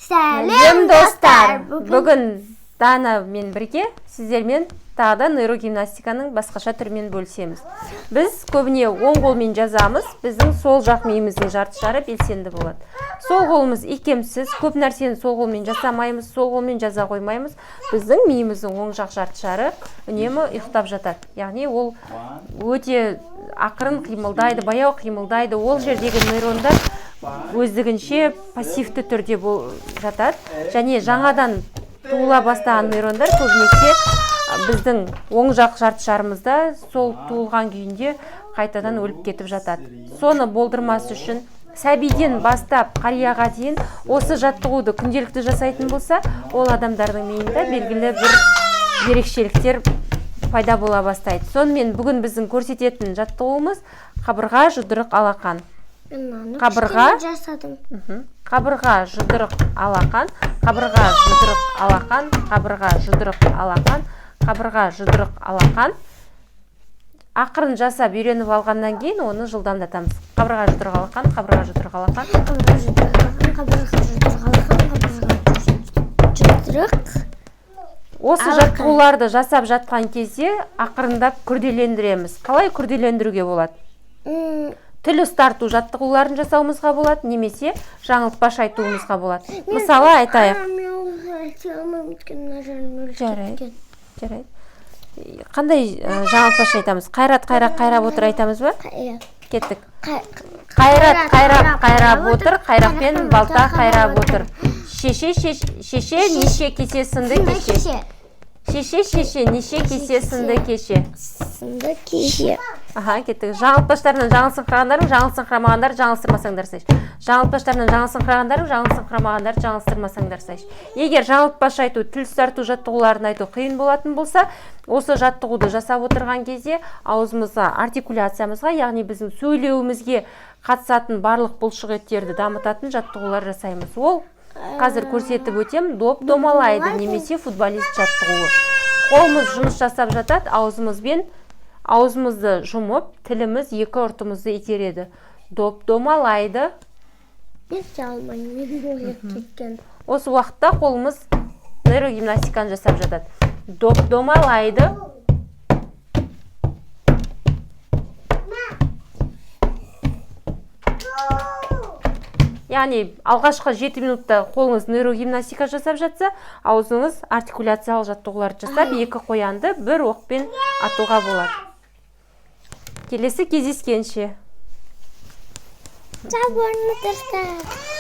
Сәлем, достар! Бүгін Дана мен бірге сіздермен тағы да нейрогимнастиканың басқаша түрімен бөлісеміз. Біз көбіне оң қолмен жазамыз, біздің сол жақ миымыздың жарты шары белсенді болады. Сол қолымыз икемсіз, көп нәрсені сол қолмен жасамаймыз, сол қолмен жаза қоймаймыз. Біздің миымыздың оң жақ жарты шары үнемі ұйықтап жатады. Яғни ол өте ақырын қимылдайды, баяу қимылдайды. Ол жердегі нейрондар өздігінше пассивті түрде жатады. Және жаңадан туыла бастаған нейрондар көбінесе біздің оң жақ жарты шарымызда сол туылған күйінде қайтадан өліп кетіп жатады. Соны болдырмас үшін сәбиден бастап қарияға дейін осы жаттығуды күнделікті жасайтын болса, ол адамдардың миында белгілі бір ерекшеліктер пайда бола бастайды. Сонымен, бүгін біздің көрсететін жаттығуымыз — қабырға, жұдырық, алақан. Қабырға. Жасадым. Қабырға, жұдырық, алақан, қабырға, жұдырық, алақан, қабырға, жұдырық, алақан, қабырға, жұдырық, алақан. Ақырын жасап үйреніп алғаннан кейін оны жылдамдатамыз. Қабырға, жұдырық, алақан, қабырға, жұдырық, алақан. Қабырға, жұдырық, алақан, қабырға, жұдырық, алақан, қабырға, жұдырық. Осы Алақан. жаттығуларды жасап жатқан кезде ақырындап күрделендіреміз. Қалай күрделендіруге болады? Тіл ұстарту жаттығуларын жасауымызға болады немесе жаңылтпаш айтуымызға болады. Мысалы, айтайық. Мен оны айта алмаймын, өйткені мына жерім өліп Жарайды. кеткен. Жарайды, қандай жаңылтпаш айтамыз? «Қайрат қайрақ қайрап отыр» айтамыз ба? Иә. Кеттік. Қайрат қайрап қайрап отыр, қайрақпен балта қайрап отыр. Шеше, шеше, неше кесе сынды кеше? Шеше, шеше, неше кесе сынды кеше? Сынды кеше. Аха, кеттік. Жаңылтпаштарынан жаңылсыңқырағандарың, жаңылсыңқырамағандар, жаңылыстырмасаңдар сайшы. Жаңылтпаштарынан жаңылсыңқырағандарың, жаңылсыңқырамағандар, жаңылыстырмасаңдар сайшы. Егер жаңылтпаш айту, тіл ұстарту жаттығуларын айту қиын болатын болса, осы жаттығуды жасап отырған кезде аузымызға, артикуляциямызға, яғни біздің сөйлеуімізге қатысатын барлық бұлшық еттерді дамытатын жаттығулар жасаймыз. Ол қазір көрсетіп өтем: доп домалайды немесе футболист жаттығуы. Қолымыз жұмыс жасап жатады, аузымызбен аузымызды жұмып, тіліміз екі ұртымызды итереді. Доп домалайды. Мен істей алмаймын, менің өліп кеткен. Осы уақытта қолымыз нейрогимнастиканы жасап жатады. Доп домалайды. Яғни алғашқы 7 минутта қолыңыз нейрогимнастика жасап жатса, аузыңыз артикуляциялық жаттығуларды жасап, екі қоянды бір оқпен атуға болады. Келесі кездескенше! Сау болыңыздар.